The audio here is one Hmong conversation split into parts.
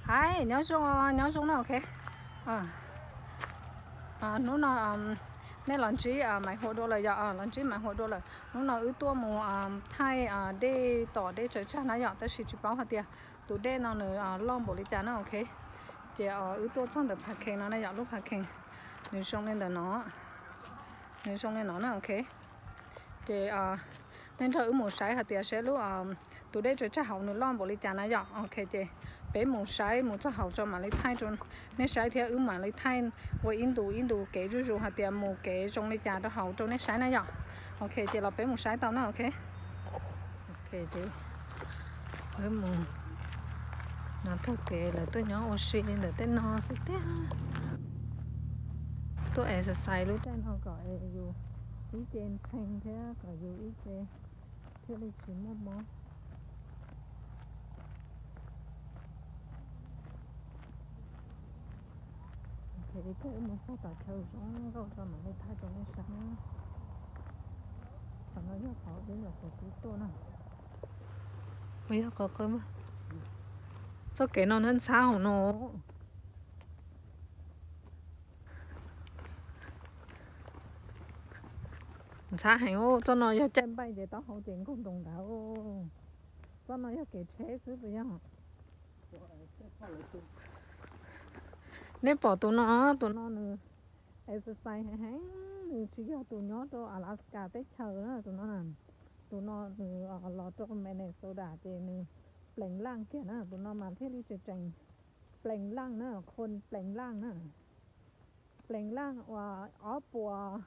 Ai, nyob zoo, nyob zoo na, ok. Hnub no nej los ntsib Maiv Hua dua lawm yom, los ntsib Maiv Hua dua lawm. Hnub no wb tuaj mus thaij dej tom dej tsaws tsag na yom, tab sis tsis paub hais tias tus dej no nws loj npaum li cas na, ok. Ces wb tuaj txog ntawm Phav Khees no na yom, lub Phav Khees nws zoo li ntawm no, nws zoo li no na, ok. Ces nej nrog wb mus saib hais tias saib lub, tus dej tsaws tsag hauv nws loj npaum li cas na yom, ok. Ces peb mus saib mus txog hauv tso mam li thaij rau nej saib thiab wb mam li thaij ua ib ntu ib ntu kev zuj zus hais tias mus kev zoo li cas rau hauv rau nej saib na yom. Ok, ces los peb mus saib tau na, ok. Ok, ces wb mus no taug kev lawv tuaj nyob ua si li ntawm tej no xwb tiag. Tuaj exercise lub caij no kom yus ib ce ntxhee thiab kom yus ib ce thiaj li tsis muaj mob. Ces wb mus txog tom chaw zoo nkauj tso mam li thaij rau nej saib na. Qhov no yog qhov wb nyuam qhuav tuaj na. Yog qhov qw, txoj kev no ntxhab hauv no. Ntxhab heev, txoj no yog caij npaij ces taub hau ces nkaug nroos ntawd. Txoj no yog kev tsheb xwb puas yog? Nej pom tus no, tus no nws exercise heev heev, nws tsis yog tus nyob rau Alaska teb chaws na, tus no na. Tus no nws los rau Minnesota ces nws pleev laj kiag na, tus no mas thiaj li tseem tseem pleev laj na, qhua pleev laj na. Pleev laj uas ob puas,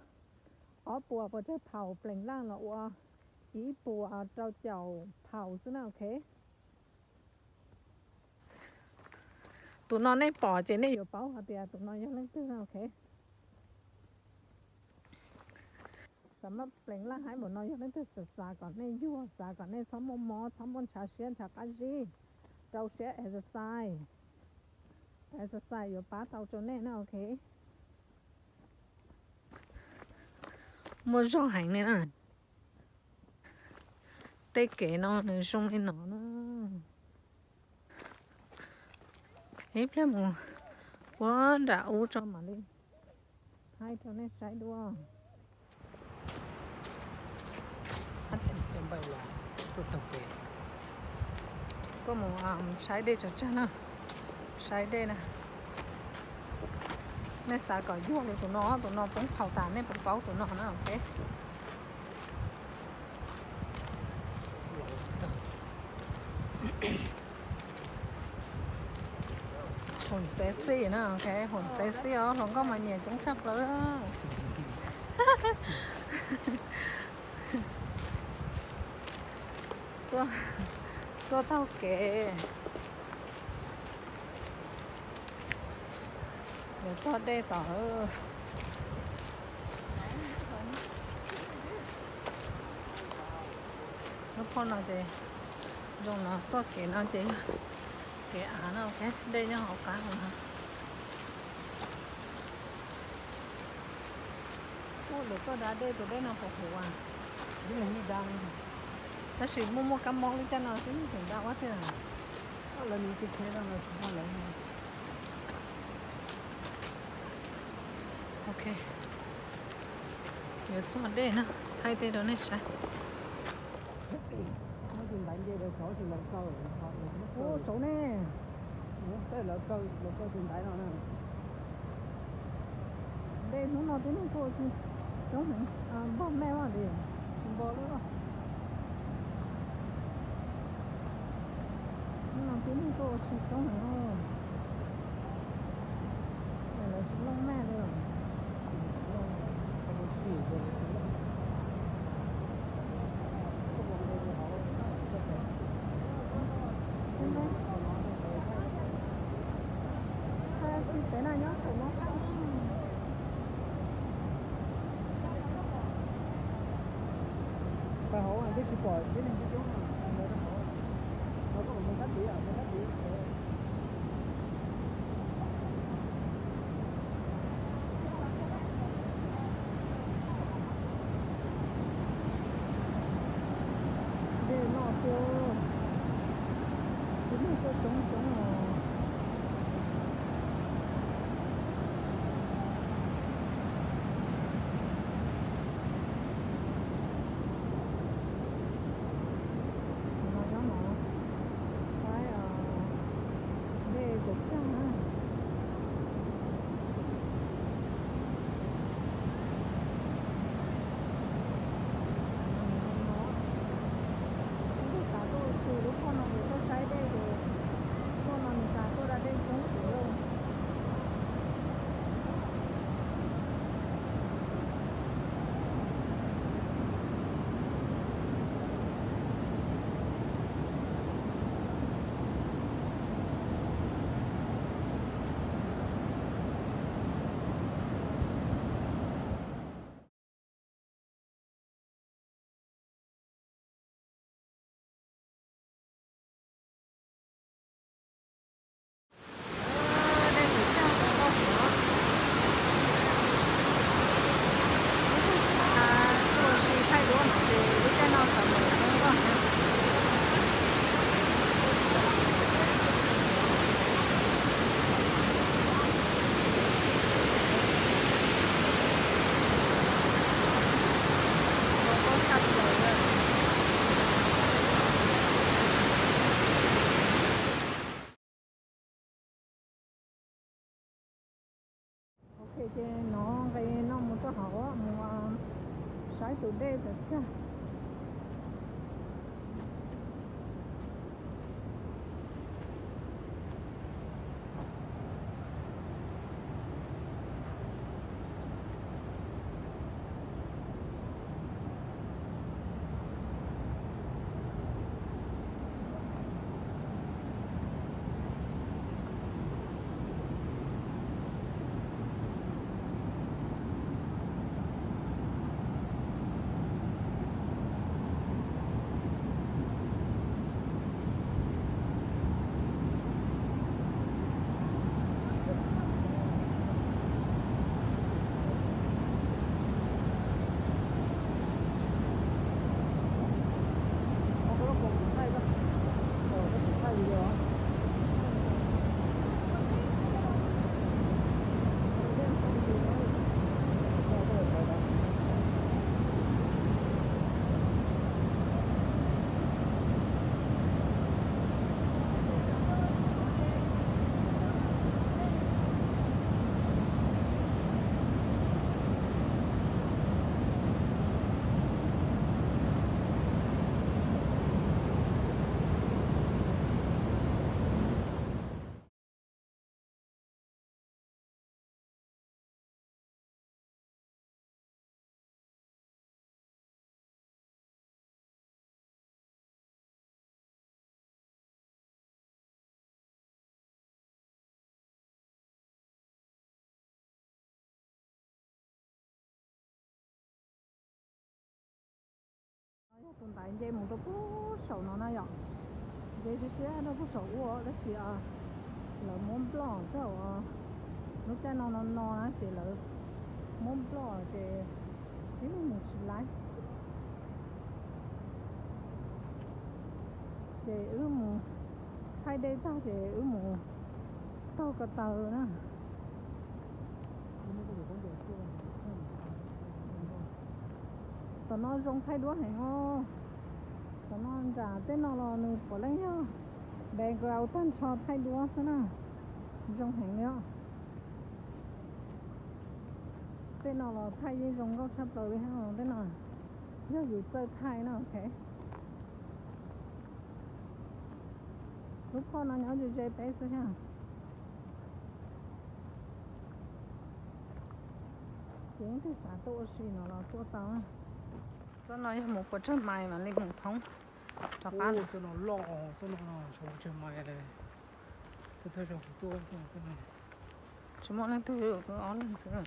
ob puas pes tsawg pound, pleev laj los ua ib puas rau caum pound xwb na, ok. Tus no nej pom ces nej yuav paub hais tias tus no yog leej twg na, ok. Xam maj pleev laj haib npaum no yog leej twg xav xav kom nej yuag, xav kom nej txhob muaj mob, txhob muaj ntshav siab ntshav qab zib, rau siab exercise. Exercise yuav pab tau rau nej na, ok. Muaj zog heev li na. Tej kev no nws zoo li no na. Ib pliag mus ua nram ub tso mam li thaij rau nej saib dua. Tuaj mus saib dej tsaws tsag na, saib dej na. Nej xav kom yuag li tus no, tus no poob phau tas nej puas paub tus no na, ok. Hoom sexy na, ok, hoom sexy os, hluas nkauj mas nyiam coob tshaj plaws. Tuaj taug kev, yuav txog dej tod. Lub phoj no ces zoo no, txoj kev no ces yog kev av no, ok, dej nyob hauv qab no. Ub, lawv tuaj da dej tus dej no huv huv as. Tab sis muaj muaj kab mob lub caij no xwb tseem da ua tiag. Ok, yuav txog dej no, thaij tej rau nej saib. Ub, saud ne. Dej hnub no twb neeg tuaj tsis coob heev, npog me li, tsis npog lawm. Hnub no twb neeg tuaj ua si coob heev, lawv tsis looj me li. Pais hauv twb tsis pom tib neeg coob coob, lawv rau hauv, rau koj mus sab tid, mus sab tid. Dej loj tiag, tib neeg tuaj coob coob os. Ces no nqis no mus rau hauv mus saib tus dej tawm tsag. Yog tus ntaiv nce mus rau puag saum no na yom, nce siab siab rau puag saum ub tab sis lawv muab block txog lub caij no no no na ces lawv muab block ces ib mus tsis laib. Ces wb mus thaij dej tag ces wb mus taug ko taw na. Tom no zoo thaij duab heev os. Tom no nram tej no los nws puav leej yog background tag nrho thaij duab xwb na. Zoo heev li os. Tej no los thaij yeej zoo nkauj tshaj plaws li thiab tej no. Yog yus txawj thaij na, ok. Lub phoj no nyob ze ze peb xwb thiab. Ces yeej twg xav tuaj ua si no los tuaj tau. Txoj no yog mus puas tsawg mais mam li mus thoob rov qab. Txoj no loj, txoj no tsawg mais li. Txoj thawj zaug kuv tuaj xwb txoj no. Tsis muaj leej twg, ob leeg xwb.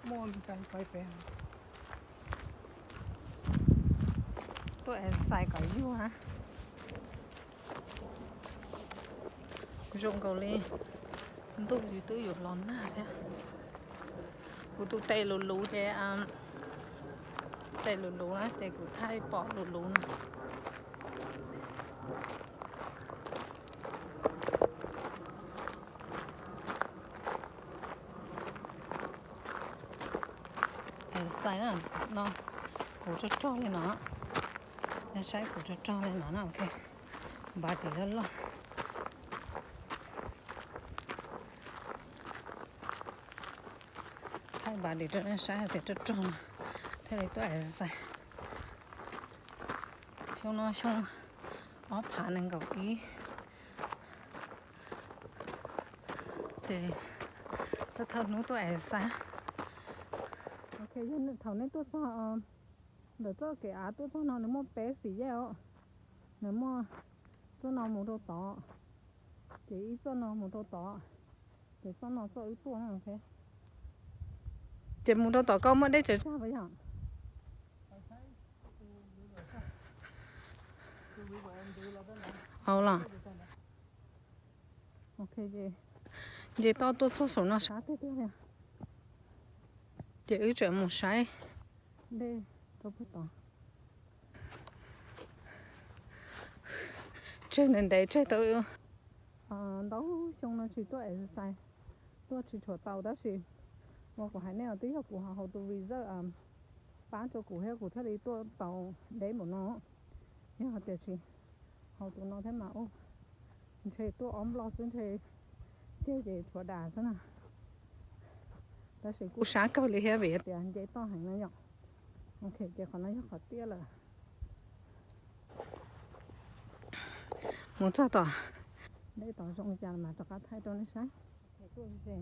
Muaj Meskas ib pab pem. Tuaj exercise kom yug na. Zoo nkaus li ntuj twb yuav los nag thiab. Kuv tus tes luv luv ces, tes luv luv na ces kuv thaij pom luv luv na. Xais na, no kuv rog rog li no, nej saib kuv rog rog li no na, ok. Npav ris loj loj. Thaij npav ris rau nej saib hais tias rog rog no thiaj li tuaj exercise. Xyoo no xyoo ob phav nees nkaum ib. Ces thawj thawj hnub tuaj exercise. Ok, yog thaum nej tuaj txog ntawm txoj kev av tuaj txog no nws muaj peb xim yej os. Nws muaj txoj no mus rau tod, ces ib txoj no mus rau tod, ces txoj no txoj wb tuaj na, ok. Ces mus rau tom koj muaj dej tsaws tsag puas yog? Au los. Ok, ces nce toj tuaj txog saum no sab tiag tiag li. Ces wb tseem mus saib dej rau puag tod. Tseg ntev ntev tseg tau. Ntau xyoo no tsis tuaj exercise, tuaj tsis tshua tau tab sis uas kuv hais nej os, twb yog kuv haus tus reserve pab rau kuv thiab kuv thiaj li tuaj tau deb npaum no. Yog hais tias tsis haus tus no thiab mas ntshe tuaj ob nplo xwb ntshe ceg ces tshuav das xwb na. Tab sis kuj sab kawg li thiab vim tias nce toj heev no yom. Ok, ces qhov no yog qhov tiaj lawm. Mus txog tom dej tod zoo li cas mas rov qab thaij rau nej saib. Tuaj ze,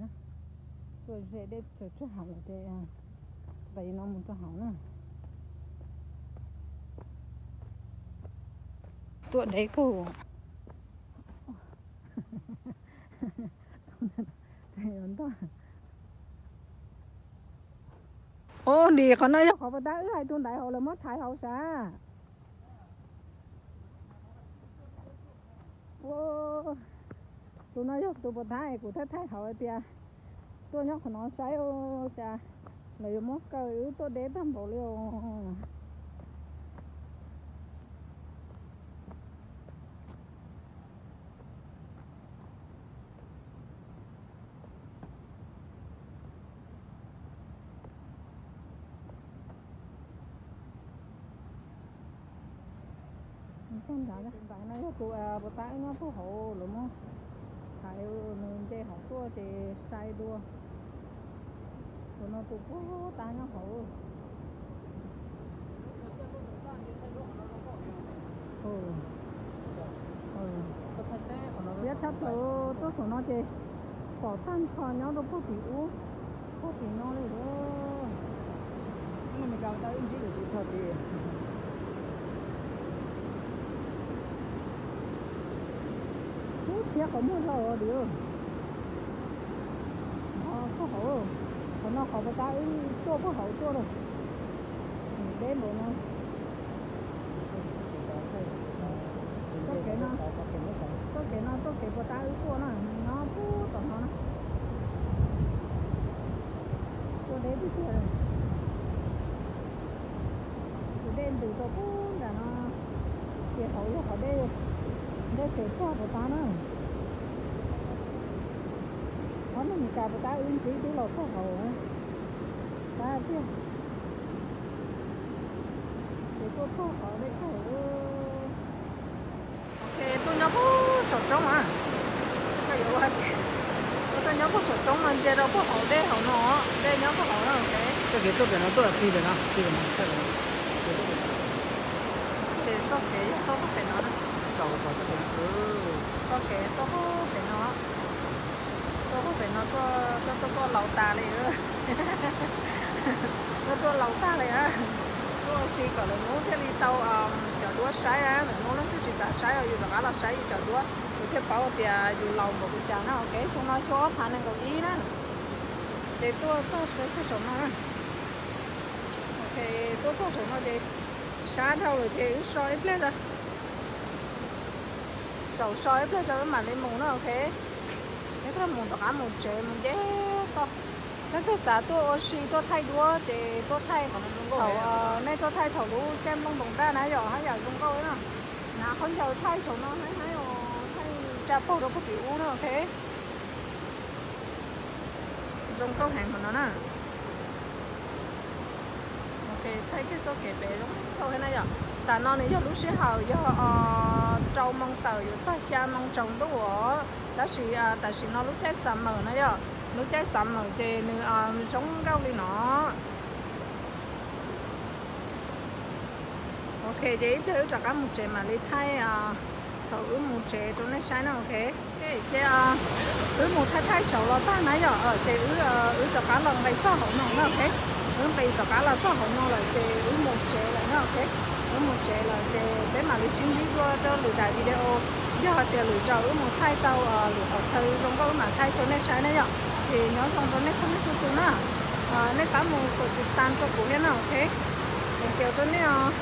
tuaj ze dej tsaws tsag hauv lawm ces nqis no mus rau hauv na. Tuaj deb kawg. Ub, ntim qhov no yog qhov puas tab wb hais tus ntaiv hauv lawv muab thaiv hauv sav. Tus no yog tus puas tab es kuv thaij thaij hauv hais tias tuaj nyob qhov no saib ua cas lawv yuav muab kaw wb tuaj deb tag npaum li os. Tus ntaiv no yog tus puas tab wb nyob puag hauv lawv muab thaiv, nws nce hauv tuaj ces sai dua. Tus no tus puag tab nyob hauv. Siab tshaj plaws, tuaj saum no ces pom tag nrho nyob rau puag tim ub, puag tim no li. Ub, tshiab qhov muag zog os dios. Puag hauv, qhov no qhov puas tab wb tuaj puag hauv tuaj lawm. Deb npaum no. Txoj kev no, txoj kev no txoj kev puas tab wb tuaj na, nyob puag tom no na. Tuaj deb tiag tiag. Tus dej ntws rau puag nram no, ces hauv yog qhov dej, dej tseem txog puas tab na. Qhov no Meskas puas tab wb ntsib twb los txog hauv, tab tiag. Ces tuaj txog hauv dej tag. Ok, tuaj nyob puag saum roob a. Koj yuav ua dab tsi? Tuaj nyob puag saum roob no ntsia rau puag hauv dej hauv no, dej nyob puag hauv no. Txoj kev tuaj pem no tuaj tig pem no, tig pem no. Txoj kev yog txoj tuaj pem no na. Txoj kev txoj puag pem no. Tuaj puag pem no tuaj, tuaj, tuaj laus tas li. Tuaj, tuaj laus tag li na. Tuaj ua si kom lawv hnub thiaj li tau cov duab saib na. Lawv hnub leej twg tsis xav saib los yus rov qab los saib yus cov duab, yus thiaj paub tias yus laus npaum li cas na. Ok, xyoo no xyoo ob phav nees nkaum ib na. Ces tuaj txog saum no na. Ok, tuaj txog saum no ces sab dhau lawm ces wb so ib pliag tso. Tsaus so ib pliag tso wb mam li mus na. Ok, nej mus rov qab mus tsev mus nce toj. Leej twg xav tuaj ua si tuaj thaij duab ces tuaj thaij thaum, nej tuaj thaij thaum lub caij nplooj ntoos daj na yom, haj yam zoo nkauj na. Hnav khaub ncaws thaij saum no na, thaij tsa paug rau puag tim ub na. Ok, zoo nkauj heev hauv no na. Ok, thaij kiag txoj kev pem zoo nkauj thiab na yom. Tam no nws yog lub sij hawm yog rau moo tawm yuav txog xya moo tsaus ntuj os. Tab sis tam sim no lub caij summer na yom, lub caij summer ces nws zoo nkauj li no. Ok, ces ib pliag wb rov qab mus tsev mam li thaij thaum wb mus tsev rau nej saib na. Ok, ces wb mus thaij thaij saud los tag na yom, ces wb, wb rov qab los nqis txoj hauv no na. Ok, wb nqis rov qab los txoj hauv no lawm ces wb mus tsev lawm na. Ok, wb mus tsev lawm ces peb mam li sib ntsib dua rau lwm daim video. Yog hais tias lwm zaus wb mus thaij tau lwm qhov chaw zoo nkauj wb mam thaij rau nej saib na yom. Ces nyob zoo rau nej txhua leej txhua tus na. Nej pab mus kov tiv tas rau kuv thiab na. Ok, thank you rau nej os.